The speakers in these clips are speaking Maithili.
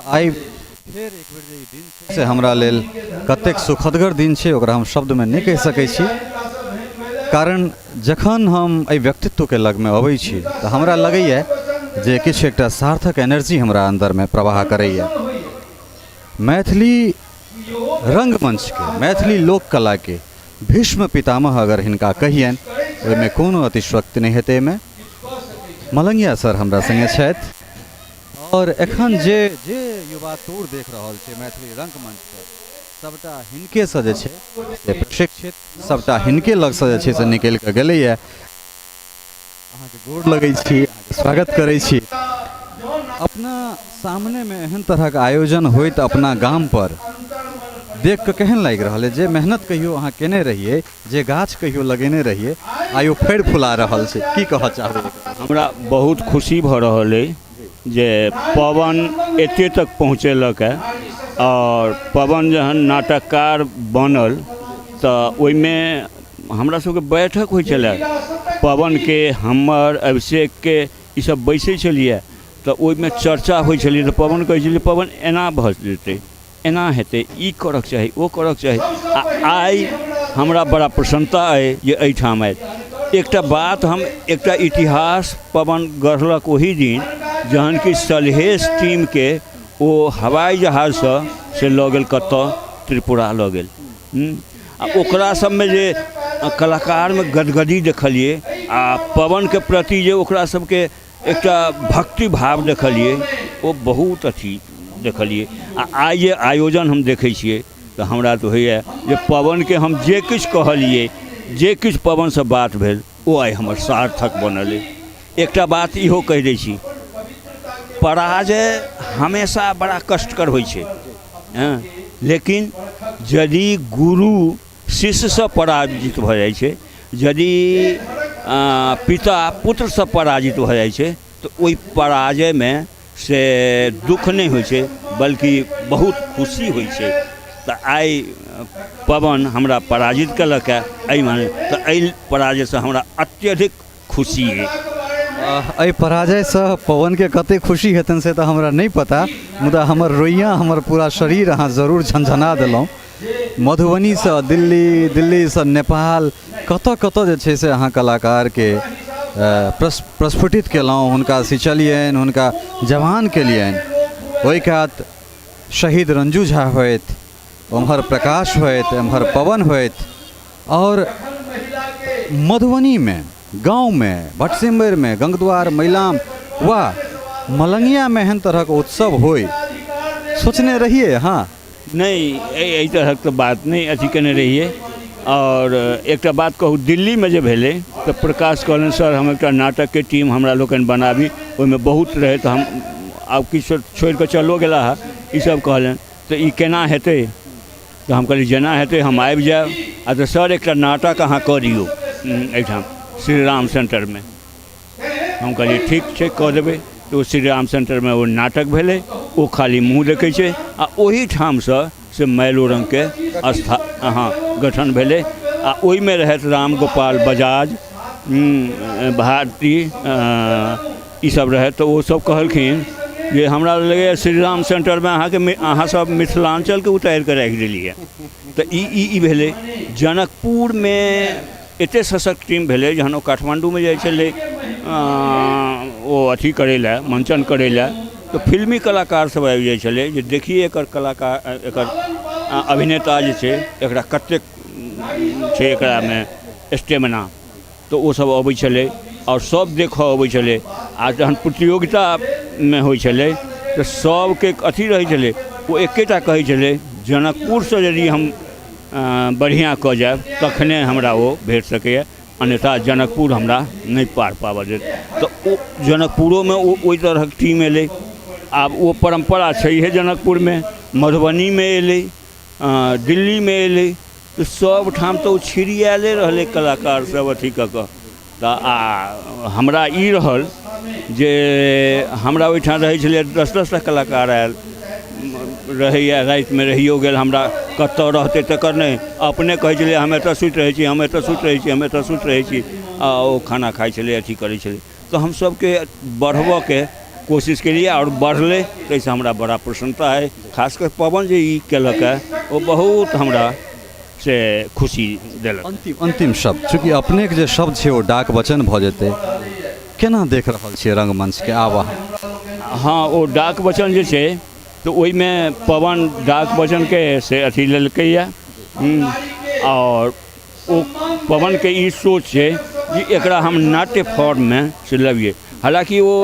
आइ फेर एक बेर जे ई दिन छै से हमरा लेल कतेक सुखदगर दिन छै ओकरा हम शब्दमे नहि कहि सकै छी, कारण जखन हम एहि व्यक्तित्वके लगमे अबै छी तऽ हमरा लगैए जे किछु एकटा सार्थक एनर्जी हमरा अन्दरमे प्रवाह करैए। मैथिली रङ्गमञ्चके, मैथिली लोककलाके भीष्म पितामह अगर हिनका कहियनि ओहिमे कोनो अतिशयोक्ति नहि हेतै। एहिमे मलंगिया सर हमरा सङ्गे छथि आओर एखन जे जे युवा तूर देख रहल छै मैथिली रङ्गमञ्च पर सबटा हिनकेसँ जे छै से प्रशिक्षित, सबटा हिनके लगसँ जे छै से निकलि कऽ गेलैए। अहाँके गोर लगै छी, अहाँके स्वागत करै छी। अपना सामनेमे एहन तरहक आयोजन होइत अपना गामपर देख कऽ केहन लागि रहल अइ? जे मेहनत कहियो अहाँ केने रहियै, जे गाछ कहियो लगेने रहियै, आइ ओ फड़ि फुला रहल छै, की कहऽ चाहबै? हमरा बहुत खुशी भऽ रहल अइ जे पवन एते तक पहुँचेलक हँ। आओर पवन जहन नाटककार बनल तऽ ओहिमे हमरा सबके बैठक होइ छलै, पवनके, हमर, अभिषेकके, ईसब बैसै छलियै तऽ ओहिमे चर्चा होइ छलै। तऽ पवन कहै छलै, पवन एना भऽ जेतै, एना हेतै, ई करऽके चाही, ओ करऽके चाही। आ आइ हमरा बड़ा प्रसन्नता अइ जे एहिठाम आयल। एकटा बात हम, एकटा इतिहास पवन गढ़लक ओही दिन जहन कि सलहेश टीमके ओ हवाई जहाजसँ से लऽ गेल कतऽ, त्रिपुरा लऽ गेल। आ ओकरा सबमे जे कलाकारमे गदगदी देखलियै आ पवनके प्रति जे ओकरा सबके एकटा भक्ति भाव देखलियै, ओ बहुत अथी देखलियै। आ आइ जे आयोजन हम देखै छियै तऽ हमरा तऽ होइए जे पवनके हम जे किछु कहलियै, जे किछु पवनसँ बात भेल, ओ आइ हमर सार्थक बनल अइ। एकटा बात इहो कहि दै छी, पराजय हमेशा बड़ा कष्टकर होइ छै, हँ, लेकिन यदि गुरु शिष्यसँ पराजित भऽ जाइ छै, यदि पिता पुत्रसँ पराजित भऽ जाइ छै, तऽ ओहि पराजयमे से दुःख नहि होइ छै, बल्कि बहुत खुशी होइ छै। तऽ आइ पवन हमरा पराजित केलक हँ एहि माने, तऽ एहि पराजयसँ हमरा अत्यधिक खुशी अइ। एहि पराजयसँ पवनके कतेक खुशी हेतनि से तऽ हमरा नहि पता, मुदा हमर रोइयाँ, हमर पूरा शरीर अहाँ जरूर झनझना देलहुँ। मधुबनीसँ दिल्ली, दिल्लीसँ नेपाल, कतऽ कतऽ जे छै से अहाँ कलाकारके प्रस्फुटित केलहुँ, हुनका सिंचलियनि, हुनका जवान केलियनि। ओहि कात शहीद रंजू झा होथि, ओम्हर प्रकाश होथि, एम्हर पवन होथि, आओर मधुबनीमे, गाँवमे, भटसिम्बरिमे, गंगद्वार, मैलाम वा मलंगियामे एहन तरहक उत्सव होइ सोचने रहियै अहाँ? नहि, एहि तरहक तऽ बात नहि अथी केने रहियै। आओर एकटा बात कहू, दिल्लीमे जे भेलै तऽ प्रकाश कहलनि, सर हम एकटा नाटकके टीम हमरा लोकनि बनाबी, ओहिमे बहुत रहै, तऽ हम आब किछु छोड़िकऽ चलो गेला हँ, ईसब कहलनि, तऽ ई केना हेतै? तऽ हम कहलियै जेना हेतै हम आबि जायब। आ तऽ सर एकटा नाटक अहाँ कऽ दियौ एहिठाम श्रीराम सेन्टरमे। हम कहलियै ठीक छै, कऽ देबै। तऽ ओ श्रीराम सेन्टरमे ओ नाटक भेलै, ओ खाली मुँह देखै छै। आ ओहिठामसँ से मैलोरङ्गके स्था हँ गठन भेलै। आ ओहिमे रहथि राम गोपाल बजाज, भारती, ईसब रहथि। तऽ ओसब कहलखिन जे हमरा लगैए श्रीराम सेन्टरमे अहाँके अहाँसब मिथिलाञ्चलके उतारिकऽ राखि देलिए। तऽ ई ई ई भेलै। जनकपुरमे एतेक सशक्त टीम भेलै, जहन ओ काठमाण्डूमे जाइ छलै ओ अथी करै लए, मञ्चन करै लए, तऽ फिल्मी कलाकार सब आबि जाइ छलै जे देखिए एकर कलाकार, एकर अभिनेता जे छै एकरा कतेक छै एकरामे स्टेमिना। तऽ ओसब अबै छलै आओर सब देखऽ अबै छलै। आओर जहन प्रतियोगितामे होइ छलै तऽ सबके अथी रहै छलै, ओ एकेटा कहै छलै, जनकपुरसँ यदि हम बढ़िआँ कऽ जायब तखने हमरा ओ भेट सकैए, अन्यथा जनकपुर हमरा नहि पार पाबऽ देत। तऽ ओ जनकपुरोमे ओ ओहि तरहक टीम एलै। आब ओ परम्परा छैहे जनकपुरमे, मधुबनीमे एलै, दिल्लीमे एलै, तऽ सबठाम तऽ ओ छिड़ियाएले रहलै कलाकार सब अथी कऽ कऽ। तऽ आ हमरा ई रहल जे हमरा ओहिठाम रहै छलै 10-10 टा कलाकार आयल रहैए, रातिमे रहियो गेल, हमरा कतऽ रहतै तकर नहि, अपने कहै छलै हम एतऽ सुति रहै छी, हम एतऽ सुति रहै छी, हम एतऽ सुति रहै छी। आ ओ खाना खाइ छलै, अथी करै छलै। तऽ हमसभके बढ़बऽके कोशिश केलिए आओर बढ़लै, ताहिसँ हमरा बड़ा प्रसन्नता अइ। खास कऽ पवन जे ई केलक हँ ओ बहुत हमरा से खुशी देलक। अंतिम अंतिम शब्द, चूँकि अपनेके जे शब्द छै ओ डाक वचन भऽ जेतै, केना देख रहल छियै रंगमंचके आब अहाँ? हँ, ओ डाक वचन जे छै तऽ ओहिमे पवन डाक वचनके से अथी लेलकैए आओर ओ पवनके ई सोच छै जे एकरा हम नाट्य फॉर्ममे से लबियै। हालाँकि ओ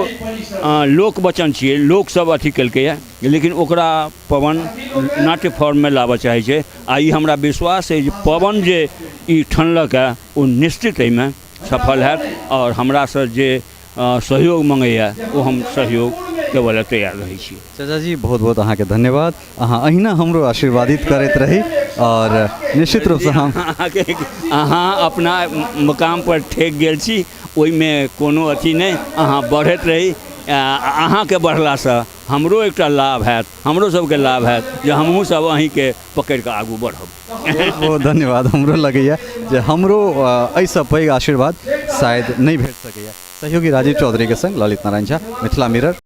लोक वचन छियै, लोकसभ अथी केलकैए, लेकिन ओकरा पवन नाट्य फॉर्ममे लाबऽ चाहै छै आ ई हमरा विश्वास अइ जे पवन जे ई ठनलक हँ ओ निश्चित एहिमे सफल हैत आओर हमरासँ जे सहयोग मँगैए ओ हम सहयोग देबऽ लए तैयार रहै छी। चाचा जी, बहुत बहुत अहाँके धन्यवाद। अहाँ अहिना हमरो आशीर्वादित करैत रही आओर निश्चित रूपसँ हम अहाँके, अहाँ अपना मुकामपर ठेक गेल छी, ओहिमे कोनो अथी नहि, अहाँ बढ़ैत रही। अहाँके बढ़लासँ हमरो एकटा लाभ हैत, हमरो सबके लाभ हैत जे हमहूँ सब अहीँके पकड़िकऽ आगू बढ़ब। बहुत बहुत धन्यवाद। हमरो लगैए जे हमरो एहिसँ पैघ आशीर्वाद शायद नहि भेट सकैए। सहयोगी राजीव चौधरीके संग ललित नारायण झा, मिथिला मिरर।